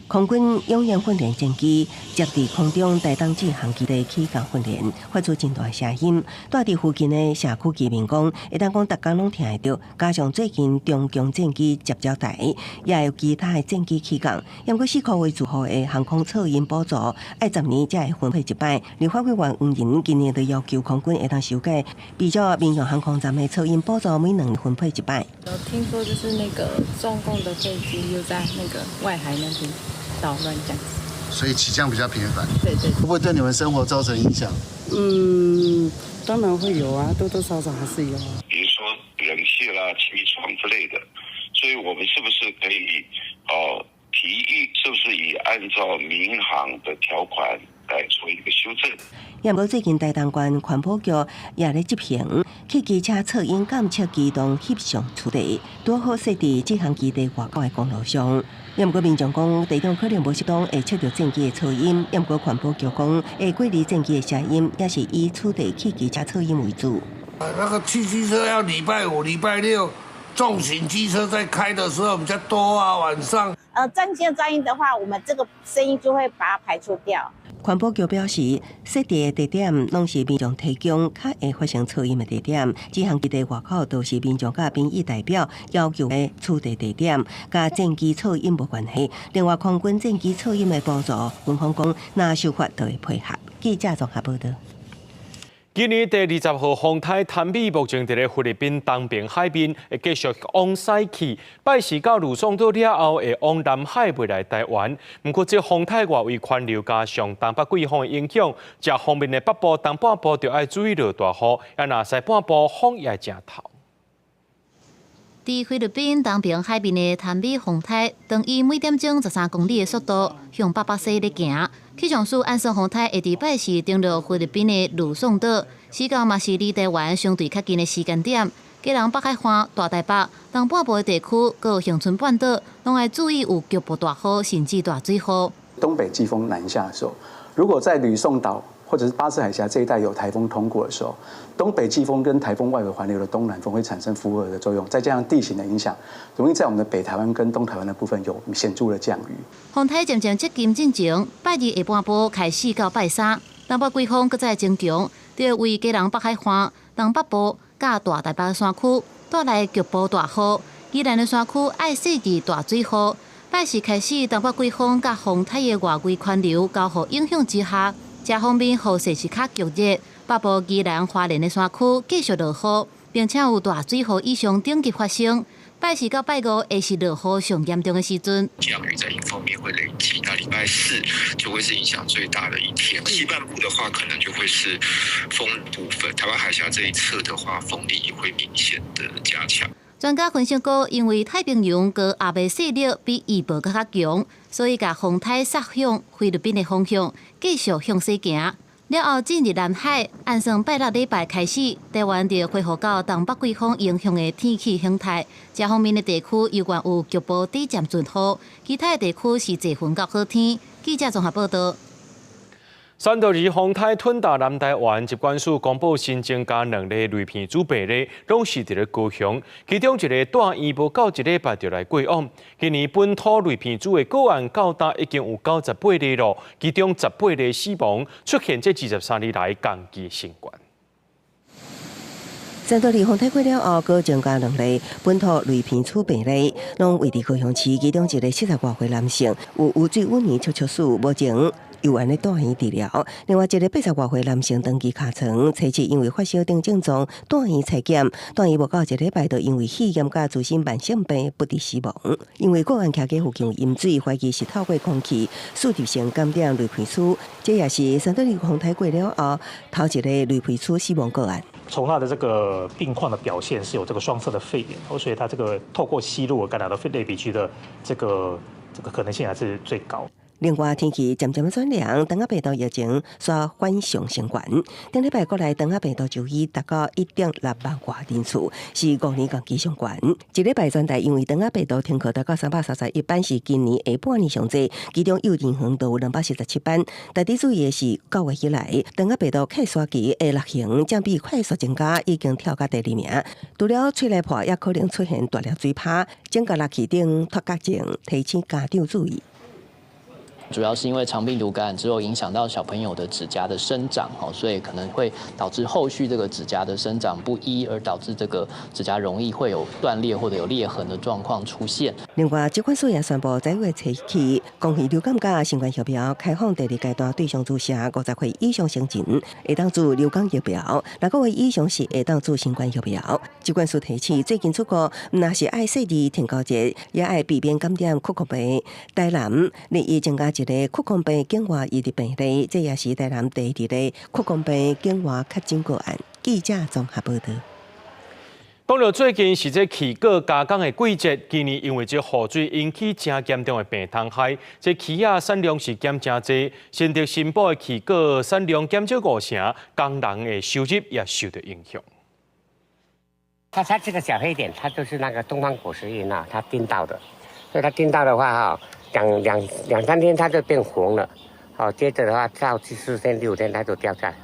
空軍勇雁訓練戰機接佇空中台東志航基地起降訓練，發出真大聲音。住佇附近的社區居民講，會當講逐工攏聽會著。加上最近中共戰機接招台，也有其他的戰機起降。毋過四箍為自付的航空噪音補助，愛10年才會分配一擺。立法委員黃仁今年就要求空軍會當修改，比照民用航空站的噪音補助，每2年分配一擺。有聽說就是那個中共的飛機又在那個外海那邊搗亂這樣子，所以起降比較頻繁。對對，會不會對你們生活造成影響？嗯，當然會有啊，多多少少還是有。比如說冷氣啦、氣窗之類的，所以我們是不是可以提議，是不是以按照民航的條款來做一個修正？也毋過最近台東縣環保局也咧執行汽機車噪音監測機動翕相處理，拄好設佇志航基地外口的公路上。也毋過民眾講，地長可能無適當會測著戰機的噪音。也毋過環保局講，會過濾戰機的聲音，也是以取締汽機車噪音為主。那個汽機車要禮拜五、禮拜六重型機車在開的時候比較多啊，晚上。戰機噪音的話，我們這個聲音就會把它排除掉。環保局表示，設置的地點攏是民眾提供較會發生噪音的地點，志航基地外口都是民眾佮民意代表要求的取締地點，佮戰機噪音無關係。另外，空軍戰機噪音的補助，軍方講若修法就會配合。記者綜合報導。今年第20號風颱譚美目前佇咧菲律賓東邊海面會繼續往西去，拜四到呂宋島了後會往南海未來台灣。毋過這風颱外圍環流加上東北季風的影響，這方面的北部、東半部就愛注意落大雨，啊若西半部風也會誠透。佇菲律賓東邊海面的譚美風颱，當以每點鐘13公里的速度向北北西咧行。氣象署按算風颱會佇拜四登陸菲律賓的呂宋島，時間嘛是離台灣相對較近的時間點。基隆北海岸、大台北、東半部的地區，閣有恆春半島，攏愛注意有局部大雨，甚至大水雨。東北季風南下的時候，如果在呂宋島或者是巴士海峽這一帶有颱風通過的時候，東北季風跟颱風外圍環流的東南風會產生輻合的作用，再加上地形的影響，容易在我們的北台灣跟東台灣的部分有顯著的降雨。風颱漸漸接近進前，拜二下半晡開始到拜三，東北季風閣再增強，就為基隆北海岸、東北部佮大台北山區帶來局部大雨。宜蘭的山區愛細緻大水雨。拜四開始，東北季風佮風颱的外圍環流交互影響之下，這方面雨勢是較劇烈，北部宜蘭花蓮的山區繼續落雨，並且有大水雨以上等級發生。拜四到拜五會是落雨上嚴重的時陣。降雨在迎風面會累積，那禮拜四就會是影響最大的一天。西半部的話，可能就會是風部分；台灣海峽這一側的話，風力也會明顯的加強。專家分析講，因為太平洋高壓的勢力比預報閣較強，所以共風颱殺向菲律賓的方向繼續向西行。了後進入南海，按算拜六禮拜開始，台灣就恢復到東北季風影響的天氣形態。這方面的地區猶原有局部短暫陣雨，其他的地區是濟雲到好天。記者綜合報導。山道二風颱吞達南台灣，疾管署公布新增加2例雷片子病例，攏是佇咧高雄，其中一個住院無夠一禮拜就來過往。今年本土雷片子的個案到今已經有98例咯，其中18例死亡，出現這23年來同期新懸。三多利風颱過了後，閣增加兩例本土雷鼻蛆病例，攏位佇高雄市，其中一个七十外歲男性有污水污泥抽抽史，目前猶按咧住院治療。另外一个八十外歲男性長期尻床，初期因為發燒等症狀住院採檢，住院無夠一禮拜，就因為肺炎佮自身慢性病不治死亡。因為個案徛家附近有飲水，懷疑是透過空氣輸入性感染雷鼻蛆，這也是三多利風颱過了後頭一個雷鼻蛆死亡個案。從他的這個病況的表現是有這個雙側的肺炎，所以他這個透過吸入感染到肺類鼻疽的這個可能性還是最高。另外，天氣漸漸轉涼，長仔病毒疫情煞反常升懸。頂禮拜國內長仔病毒就醫達到1.6萬外人次，是5年同期上懸。這禮拜全台因為長仔病毒停課達到331班，是今年下半年上濟。其中幼稚園就有247班。特別注意的是，9月以來，長仔病毒擴散期的流行占比快速增加，已經跳到第二名。除了喙內破，也可能出現大粒水泡、整個六氣頂脫角症，提醒家長注意。主要是因為腸病毒感染之後影響到小朋友的指甲的生長，所以可能會導致後續這個指甲的生長不一，而導致這個指甲容易會有斷裂或者有裂痕的狀況出現。另外，疾管署也宣布，十月初起，公費流感佮新冠疫苗開放第二階段對象注射50歲以上成人會當注流感疫苗，6個月以上是會當注新冠疫苗。疾管署提醒，最近出國，毋但是愛細膩天狗節，也愛避免感染曲箍病。台南日益增加一个曲箍病境外移入病例，這也是台南第二个曲箍病境外確診個案。記者綜合報導。講到最近是這奇果加工的季節，今年因為這雨水引起真嚴重的病蟲害，這柿仔產量是減誠濟，新竹新埔的奇果產量減少五成，工人的收入也受到影響。它這個小黑點，它就是那個東方果實蠅啊，它叮到的，所以它叮到的話，哈。兩三天它就變紅了，好，接着的話到第四天、第五天它就掉下來。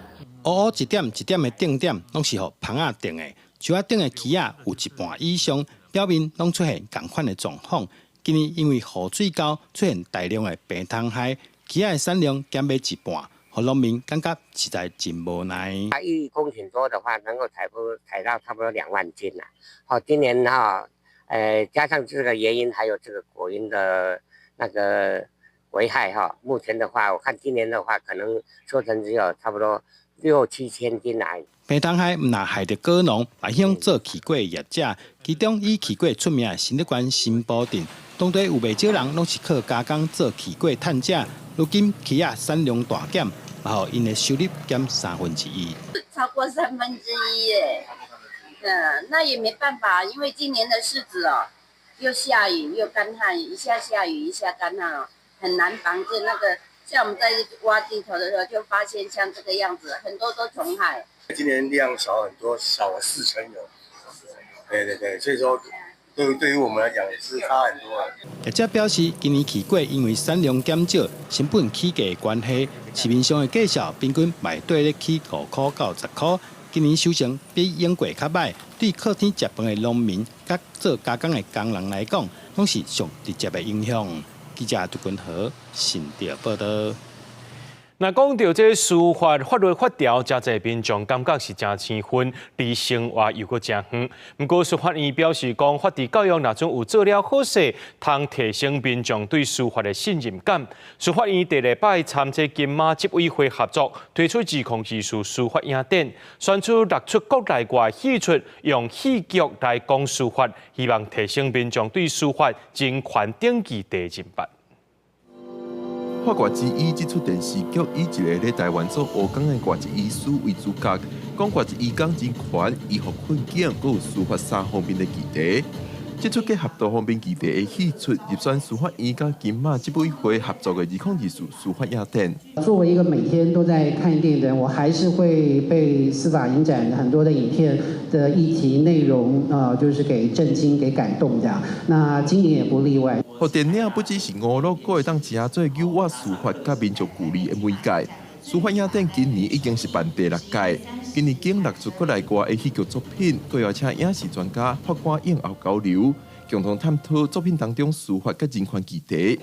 烏烏一點一點的點點，攏是予蜂仔叮的。樹仔頂的柿仔有一半以上表面攏出現仝款的狀況。今年因為雨水夠，出現大量的病蟲害，柿仔的產量減欲一半，予農民感覺實在真無奈。 1公頃多的話，能夠採不採到差不多2萬斤啦。好，今年哈，加上這個原因，還有這個果蠅的那個危害哈，目前的話，我看今年的話，可能收成只有差不多六七千斤來。病蟲害毋但害著果農，也影響做奇果的業者。其中以奇果出名的新竹縣新埔鎮，當地有袂少人攏是靠加工做奇果趁食。如今柿仔產量大減，予𪜶的收入減1/3。超過1/3耶，嗯，那也沒辦法，因為今年的柿子哦，又下雨又乾旱，一下下雨一下乾旱哦，很難防治。那個像我們在挖地頭的時候，就發現像這個樣子，很多都蟲害。今年量少很多，少了4成有。對對對，所以說對於我們來講也是差很多。業者表示，今年奇果因為產量減少、成本起價的關係，市面上的價數平均賣綴咧起5塊到10塊。今年收成比往過較䆀，對靠天食飯的農民佮做加工的工人來講，攏是上直接的影響。記者杜君和新竹報導。那講到這司法法律法條，誠濟民眾感覺是誠生分，離生活又閣誠遠。毋過司法院表示講，法治教育若準有做了好勢，通提升民眾對司法的信任感。司法院第禮拜參這金馬執委會合作，推出2024司法影展，選出六齣國內外戲出，用戲劇來講司法，希望提升民眾對司法人權等級的認識。法外之醫這齣電視劇以一个咧台灣做烏工的外籍醫師為主角，講外籍醫工人權、醫護困境，閣有司法三方面的議題。這齣結合多方面議題的戲出，入選司法院佮金馬執委會合作的2024司法影展。作為一個每天都在看電影的人，我還是會被司法影展很多的影片的議題內容啊，就是給震驚、給感動這樣。那今年也不例外。予電影不只是娛樂，閣會當誠做誘發司法佮民眾距離的媒介。司法影展今年已經是辦第六屆，今年揀六齣國內外的戲劇作品，閣邀請影視專家、法官映後交流，共同探討作品當中司法佮人權議題。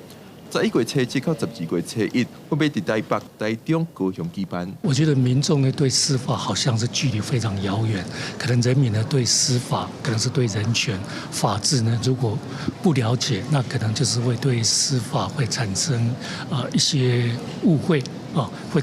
11月初七到12月初一，分別佇台北、台中、高雄舉辦。我覺得民眾呢對司法好像是距離非常遙遠，可能人民呢對司法，可能是對人權、法治呢，如果不了解，那可能就是會對司法會產生一些誤會啊，會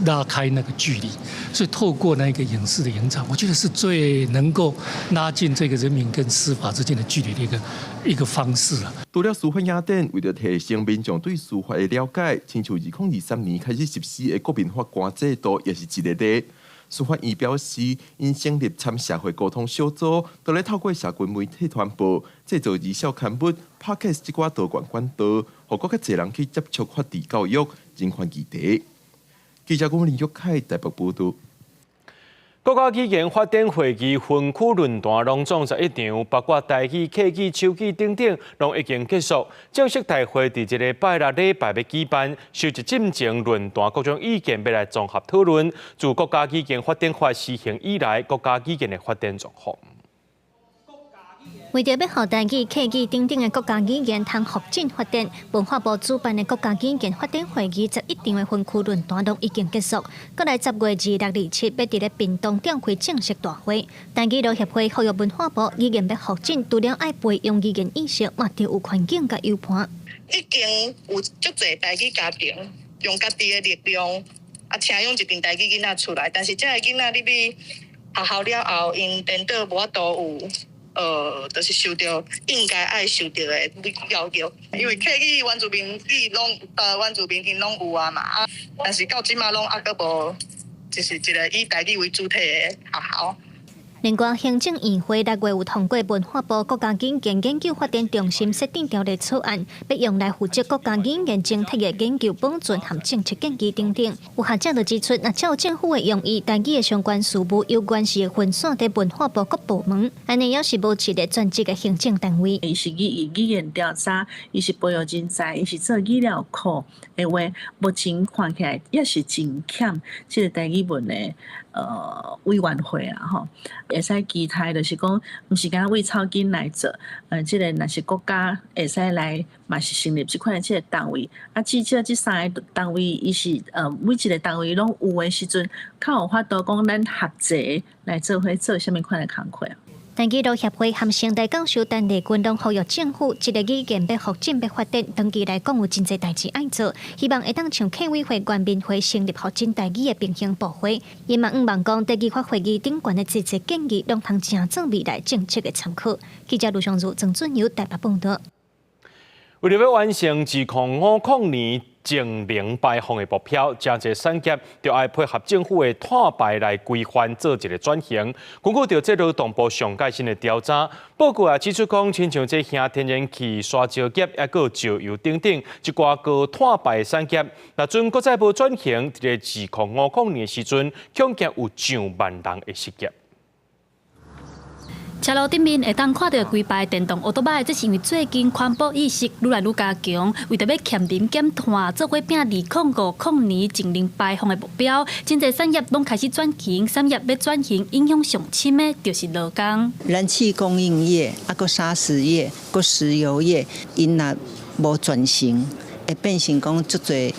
拉開那個距離。所以透過那個影視的影展，我覺得是最能夠拉近這個人民跟司法之間的距離的一個方式啊。除了司法影展，為著提升民眾對司法的了解，親像2023年開始實施的國民法官制度，也是一個例。司法院表示，𪜶成立參社會溝通小組，都咧透過社群媒體傳播、製作兒少刊物、Podcast 這寡多元管道，予閣較濟人去接觸法治教育、人權議題。記者郭林玉凱台北報導。國家語言發展會議分區論壇攏總11場，包括台語、客語、手語等等，攏已經結束。正式大會佇這个拜六禮拜欲舉辦，收集進前論壇各種意見，欲來綜合討論。自國家語言發展法施行以來，國家語言的發展狀況。為著欲予台語、客語等等的國家語言通復振發展，文化部主辦的國家語言發展會議11場的分區論壇攏已經結束。過來10月26、27，欲佇咧屏東召開正式大會。台語樂協會呼籲文化部語言欲復振，除了愛培養語言意識，嘛著有環境佮友伴。已經有足濟台語家庭用家己的力量，啊，請養一群台語囡仔出來，但是這个囡仔入去學校了後，𪜶顛倒無法度有。就是受著應該愛受著的教育，因為客語原住民語攏原住民𪜶攏有啊嘛，啊，但是到這馬攏猶閣無，就是一個以台語為主體的學校。另外，行政院會6月有通過文化部國家語言研究發展中心設定條例草案，欲用來負責國家語言整體的研究保存和政策建議等等。有學者就指出，若照政府的用意，台語的相關事務猶原是會分散佇文化部各部門，按呢猶是無一個專職的行政單位。伊是語言調查，伊是培育人才，伊是做語料庫的話，目前看起來也是真欠這個台語文的委員會啊，吼，會使期待就是講，毋是干焦為草根來做，這個若是國家會使來，嘛是成立這款的這個單位，啊，至少這三个單位，伊是每一個單位攏有的時陣，較有法度講咱合齊來做伙做啥物款的工課啊。台語樂協會和成大教授陳麗君攏呼籲政府，這个語言欲復振欲發展，長期來講有真濟代誌愛做，希望會當像客委會、原民會成立復振台語的平行部會。伊嘛向望講，台語法會議頂懸的濟濟建議，攏通成做未來政策的參考。記者盧尚如、曾俊友台北報導。為著欲完成2050年淨零排放的目標，誠濟產業著愛配合政府的碳排來規範做一个轉型。根據著這勞動部上蓋新的調查報告也指出，講親像這瓦天然氣、沙石業，抑閣石油等等，這寡高碳排的產業，若準閣再無轉型，佇咧2050年的時陣，恐驚有上萬人會失業。車路頂面會當看著規排電動歐多擺，這是因為最近環保意識愈來愈加強，為著欲儉能減碳，做伙拚2050年淨零排放的目標，真濟產業攏開始轉型，產業欲轉型影響上深的，就是勞工。燃氣供應業、啊，閣砂石業、閣石油業，𪜶若無轉型，會變成講足濟。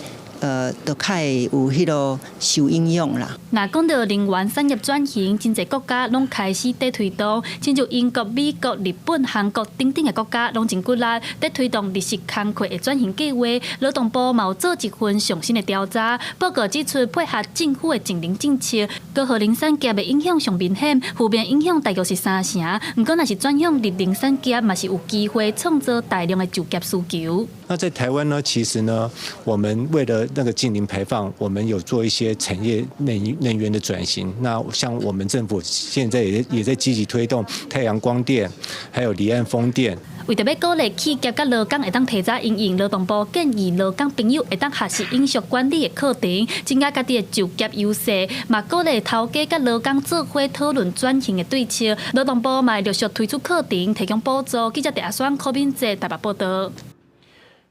都較會有彼个受影響啦。若講到能源產業轉型，真濟國家攏開始佇推動，親像英國、美國、日本、韓國等等的國家，攏真骨力佇推動綠色工課的轉型計劃。勞動部嘛有做一份上新的調查報告，指出配合政府的淨零政策，高耗能產業的影響上明顯，負面影響大約是三成。毋過若是轉向綠能產業，嘛是有機會創造大量的就業需求。那在台灣呢，其實呢，我們為了那個淨零排放，我們有做一些產業能源的轉型。那像我們政府現在也在積極推動太陽光電，還有離岸風電。為著欲鼓勵企業佮勞工會當提早因應，勞動部建議勞工朋友會當學習永續管理的課程，增加家己的就業優勢，嘛鼓勵頭家佮勞工做伙討論轉型的對策。勞動部嘛會陸續推出課程，提供補助。記者鄭阿雙、柯敏哲台北報導。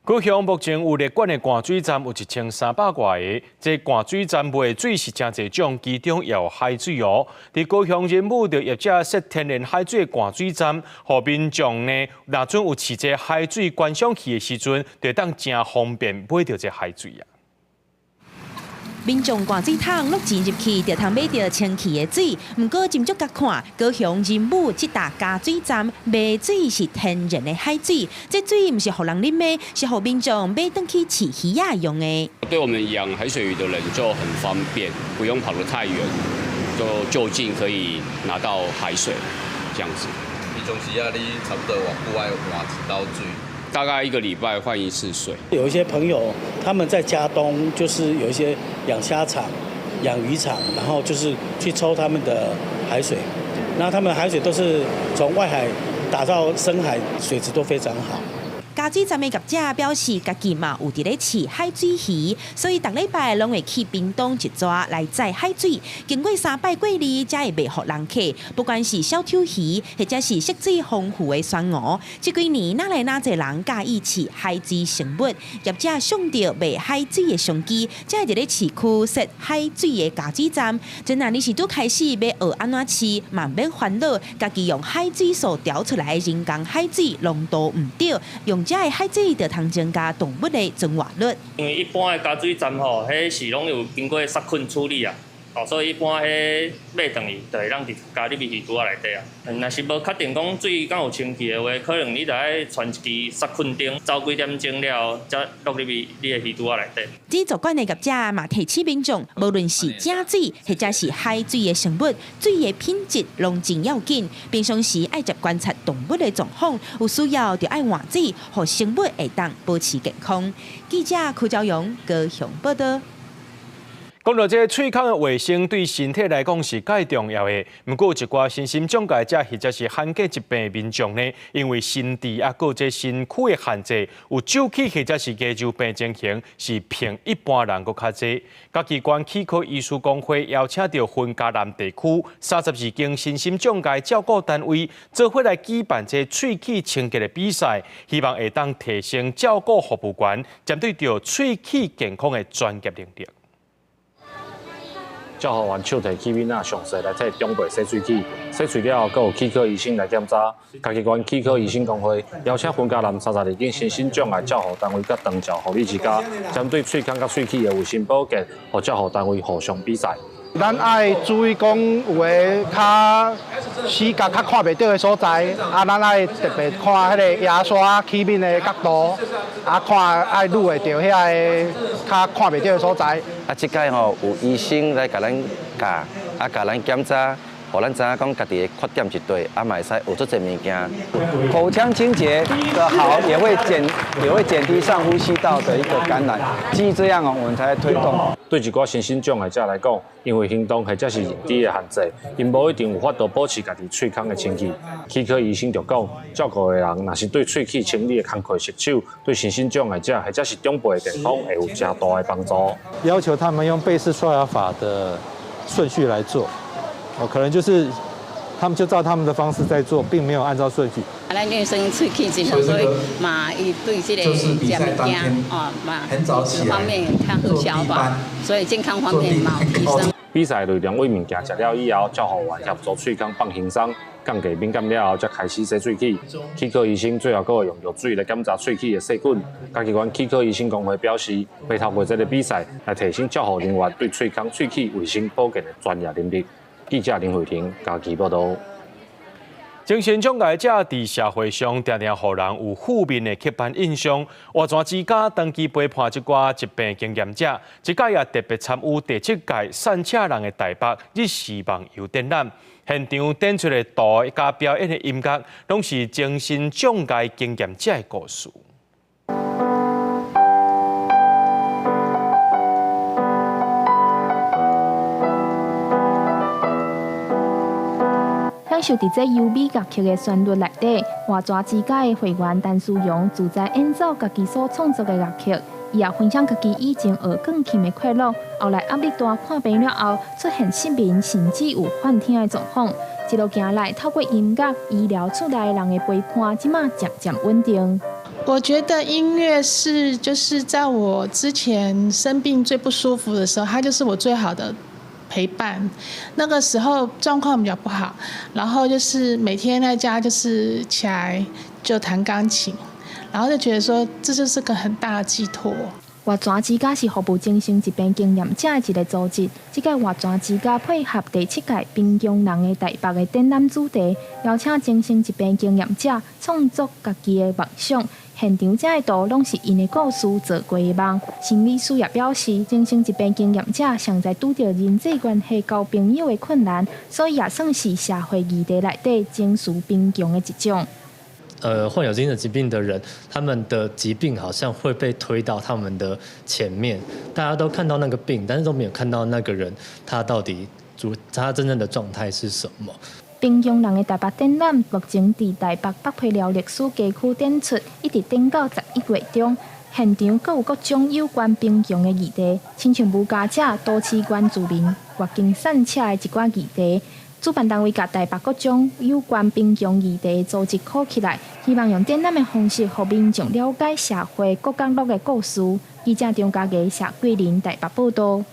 高雄目前有列管的灌水站有1300外个，這灌水站賣的水是誠濟種，其中也有海水哦。佇高雄仁武著業者設天然海水的灌水站，予民眾呢，若準有飼這海水觀賞魚的時陣，就會當誠方便買著這海水啊。民眾灌水桶落錢入去，就通買著清氣的水。毋過斟酌佮看，高雄仁武這搭加水站賣水是天然的海水，這水毋是予人啉的，是予民眾買轉去飼魚仔用的。對我們養海水魚的人就很方便，不用跑得太遠，就就近可以拿到海水，這樣子。平常時啊，你差不多偌久愛換一道水？大概一個禮拜換一次水。有一些朋友他們在佳冬，就是有一些養蝦場、養魚場，然後就是去抽他們的海水，那他們海水都是從外海打到深海，水質都非常好。加水站的業者表示，家己嘛有佇咧飼海水魚，所以逐禮拜攏會去屏東一逝來載海水。經過三擺過濾，才會賣予人客。不管是小丑魚，或者是色水豐富的酸鰻，這幾年哪來哪濟人佮意飼海水生物？業者想著賣海水的商機，才會佇咧市區設海水的加水站。真若你是拄開始欲學按怎飼，嘛毋免煩惱，家己用海水所調出來的人工海水濃度毋對，用這的海水就通增加動物的存活率。因為一般的加水站吼，彼是攏有經過殺菌處理啊，哦，所以一般彼買轉去就會當直接加入去魚櫥仔內底啊。若是無確定講水敢有清氣的話，可能你著愛傳一支殺菌燈，走幾點鐘了後，才落入去你的魚櫥仔內底。製作館的業者嘛提醒民眾，無論是食水或者是海水的生物，水的品質攏真要緊。平常時愛捷觀察動物的狀況，有需要就愛換水，予生物會當保持健康。記者柯昭勇高雄報道。講到這喙孔的衛生對身體來講是蓋重要的，毋過有一寡身心障礙者或者是罕見疾病的民眾呢，因為身體啊，閣這身軀的限制，有皺氣或者是牙周病情形，是比一般人閣較濟。嘉義縣齒科醫師公會邀請著雲嘉南地區32間身心障礙照顧單位，做伙來舉辦這喙齒清潔的比賽，希望會當提升照顧服務員針對著喙齒健康的專業能力。照護員手提器皿仔，詳細來替長輩洗喙齒，洗喙了後，閣有齒科醫生來檢查。嘉義縣齒科醫生公會邀請雲嘉南32間身心障礙照護單位佮長照護理之家，針對喙孔佮喙齒的衛生保健，予照護單位互相比賽。咱愛注意講有的較死角較看袂著的所在，啊，咱愛特別看彼个牙刷起面的角度，啊，看愛擼會著遐个較看袂著的所在。啊，這擺吼有醫生來共咱教，啊，共咱檢查，予咱知影講家己的缺點佇佗，啊，嘛會使學足濟物件。口腔清潔的好，也會減低上呼吸道的一個感染。基於這樣哦，我們才推動。對一寡身心障礙者來講，因為行動或者是認知的限制，𪜶無一定有法度保持家己喙孔的清氣。齒科醫生就講，照顧的人若是對喙齒清理的工課熟手，對身心障礙者或者是長輩的健康會有誠大的幫助。要求他們用貝氏刷牙法的順序來做，哦，可能就是他們就照他們的方式在做，並沒有按照順序。啊，咱醫生喙齒真好，所以嘛，伊對這個食物件哦嘛，這方面較好消化，所以健康方面嘛有提升。比賽內容為物件食了以後，照護員協助喙孔放輕鬆，降低敏感了後，才開始洗喙齒。齒科醫生最後閣會用藥水來檢查喙齒的細菌。嘉義縣齒科醫生公會表示，會透過這个比賽來提升照護人員對喙孔、喙齒衛生保健的專業能力。記者林慧婷嘉義報道。精神障礙者佇社會上常常予人有負面的刻板印象。活泉之家長期陪伴這寡疾病經驗者，這擺也特別參與第七屆散赤人的台北日視夢遊展覽，現場展出的圖佮表演的音樂，攏是精神障礙經驗者的故事。享受佇這優美樂曲的旋律內底，活泉之家的會員陳思陽自在演奏家己所創作的樂曲，伊也分享家己以前學鋼琴的快樂，後來壓力大看病了後出現失眠，甚至有幻聽的狀況。一路行來，透過音樂醫療厝內人的陪伴，這馬漸漸穩定。我覺得音樂是就是在我之前生病最不舒服的時候，它就是我最好的陪伴。那個時候狀況比較不好，然後就是每天在家就是起來就彈鋼琴，然後就覺得說這就是個很大的寄託。活泉之家是服務精神疾病經驗者的一個組織。這屆活泉之家配合第七屆貧窮人的台北的展覽主題，邀請精神疾病經驗者創作家己的夢想。現場這的圖攏是𪜶的故事做過的夢。心理師也表示，精神疾病經驗者常在拄著人際關係、交朋友的困難，所以也算是社會議題內底情緒貧窮的一種。患有精神疾病的人，他們的疾病好像會被推到他們的前面，大家都看到那個病，但是都沒有看到那個人他到底主他真正的狀態是什麼。貧窮人的台北展覽目前佇台北北皮寮歷史街區展出，一直展到11月中。現場閣有各種有關貧窮的議題，親像無家者、都市原住民、越境散赤的一寡議題。主辦單位共台北各種有關貧窮議題的組織扣起來，希望用展覽的方式，予民眾了解社會各角落的故事。記者張家傑、謝桂林台北報道。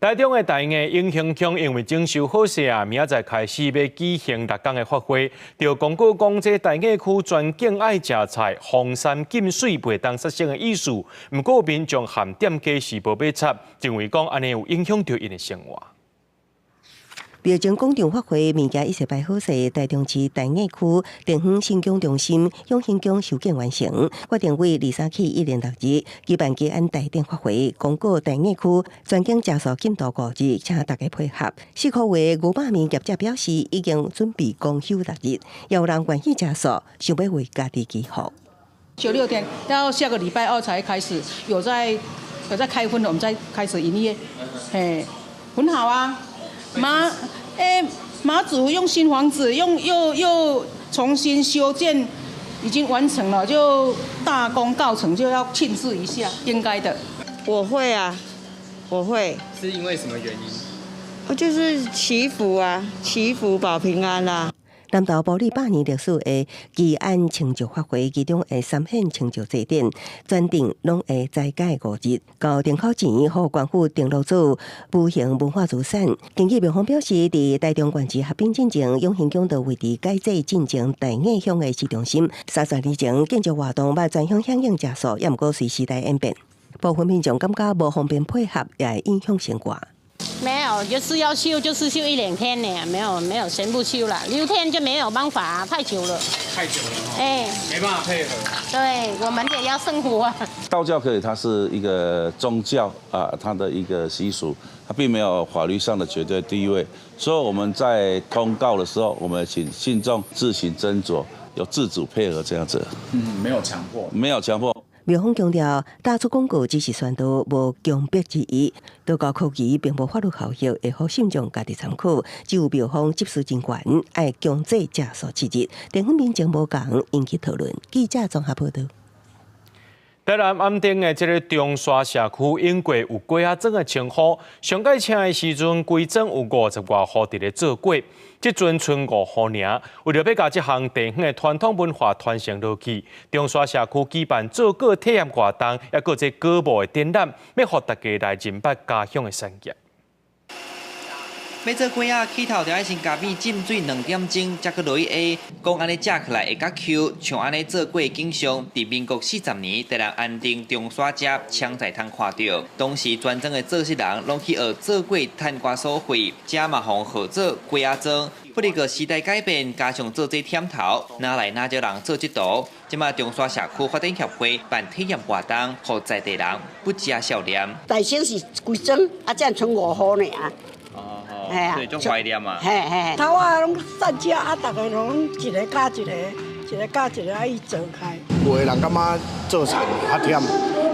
台中的大藝永興宮因為整修好勢啊，明仔載開始欲舉行六工的法會，就公告講，這大藝區全境愛食菜，封山禁水袂當殺生的意思。毋過民眾和店家是無欲插，認為講按呢有影響著𪜶的生活。廟前廣場法會物件一切擺好勢，台中市大藝區地方信仰中心永興宮修建完成，決定為23起一連六日舉辦祈安大典法會，公告大藝區全境食素禁度五日，請大家配合。四箍的牛肉麵業者表示，已經準備公休六日，也有人願意食素，想欲為家己祈福。休6天，到下個禮拜二才開始有在開葷，我們再開始營業，嘿，很好啊。馬祖用新房子，用又重新修建，已經完成了，就大功告成，就要慶祝一下，應該的。我會啊，我會。是因為什麼原因？我就是祈福啊，祈福保平安啊。南投埔里百年歷史的祈安清醮法會，其中的三顯清醮祭典，全程攏會齋戒五日，到燈口前予官府登錄做無形文化資產。根據廟方表示，佇台中縣市合併進前，永興宮就位佇改制進前大藝鄉的市中心。30年前建築活動捌全鄉響應食素，也毋過隨時代演變，部分民眾感覺無方便配合，也會影響生活。沒有，就是要休，就是休一兩天呢，沒有沒有全部休了，6天就沒有辦法，太久了。太久了，哎，沒辦法配合。對，我們也要生活啊。道教可以，它是一個宗教啊，它的一個習俗，它並沒有法律上的絕對地位，所以我們在通告的時候，我們請信眾自行斟酌，有自主配合這樣子。嗯，沒有強迫，沒有強迫。廟方強調，打出廣告只是宣導，無強迫之意。道教科儀並無法律效力，會予信眾家己參考。只有廟方執事人員愛強制食素7日，地方民眾無仝引起討論。記者綜合報導。台南安定的這个中沙社區，永過有粿仔莊的稱呼。上蓋請的時陣，規莊有50外戶佇咧做粿，這陣賰5戶爾。為著欲共這項地方的傳統文化傳承落去，中沙社區舉辦做粿體驗活動，抑閣這粿帽的展覽，欲予大家來認捌家鄉的產業。欲做粿仔，起頭就愛先加米浸水兩點鐘，才閣落去下，講按呢食起來會較 Q，像按呢做粿的景象，佇民國40年，台南安定中沙遮常在通看著。當時全莊的做事人攏去學做粿，趁寡所費，遮嘛予號做粿仔莊。不過時代改變，加上做這忝頭，哪來哪少人做這道。這馬中沙社區發展協會辦體驗活動，予在地人不食少年。大省是規莊，啊，這賰5戶爾。係啊，所以足懷念啊。嘿嘿，頭仔攏散食啊，逐个攏一个佮一個，一个佮一个啊，伊做開。有的人感覺做田較忝，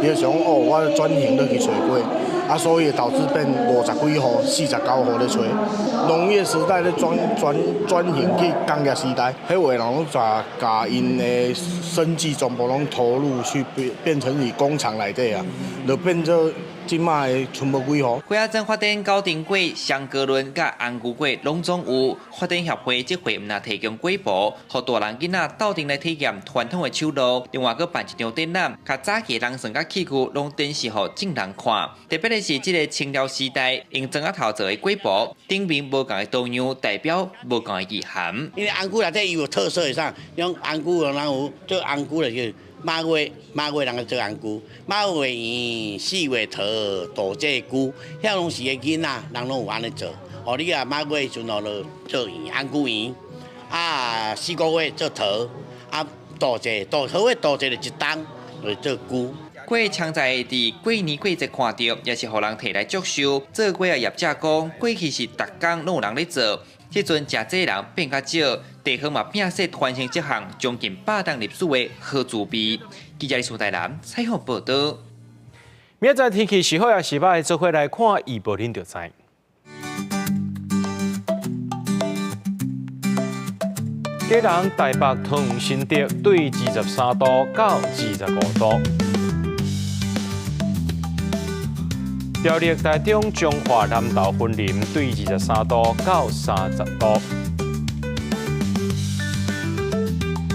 伊就想哦，我轉型落去揣粿，啊，所以導致變50幾戶、49戶咧揣。農業時代咧轉型去工業時代，彼有的人攏共𪜶的生計全部攏投入去變成以工廠內底啊，就變做。這馬的賰無幾戶。粿仔庄发展九重粿、双高轮佮红菇粿攏總有。發展協會這回毋但提供粿婆，予大人囡仔鬥陣來體驗傳統的手路。另外，閣辦一場展覽，共早期人算佮器具攏展示予眾人看。特別的是，這个清朝時代用磚仔頭做的粿婆，頂面無仝的圖樣，代表無仝的意涵。因為紅龜內底伊有特色的啥？像紅龜人有做紅龜就是馬月，馬月人做紅龜，馬月圓，四月桃，大濟龜，遐攏是个囡仔，人攏有按呢做。哦，你啊馬月時陣哦，就做圓紅龜圓，啊四個月做桃，啊大濟大桃的大濟就一冬就做龜。粿常在佇過年過節看著，也是予人提來祝壽。做粿的業者講，過去是逐工攏有人咧做，這陣食這人變較少，地方嘛摒捨傳承這項將近百年歷史的好滋味。記者李蘇台南採訪報導。明仔載天氣是好抑是䆀，做伙來看預報，恁就知。基隆、台北、桃園、新竹對23度到25度。苗栗、台中、彰化、南投、雲林對23度到30度。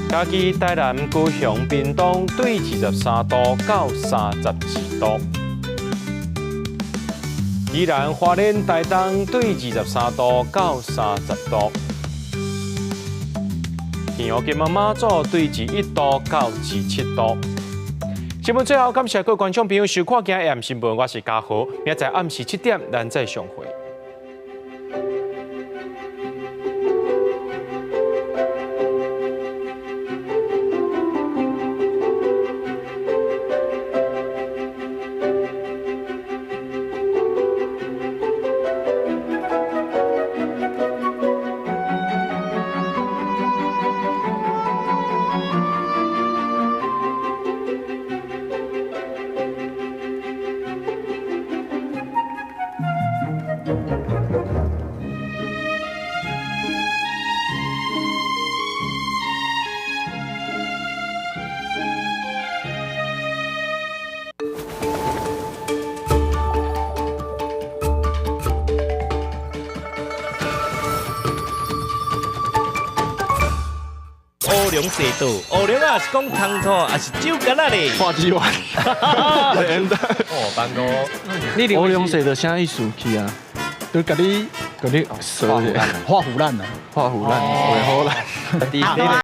嘉義、台南、高雄、屏東對23度到32度。宜蘭、花蓮、台東對23度到30度。澎湖、金門、馬祖對21度到27度。新聞最後，感謝各位觀眾朋友收看今日 AM 新聞，我是嘉豪，明仔載暗時7點，咱再相會。烏龍茶道，烏龍啊是講湯土，還是酒干仔咧？花枝丸。哦，班哥，烏龍茶道啥意思去啊？就共你共你說者，畫虎爛啊，畫虎爛，畫虎爛。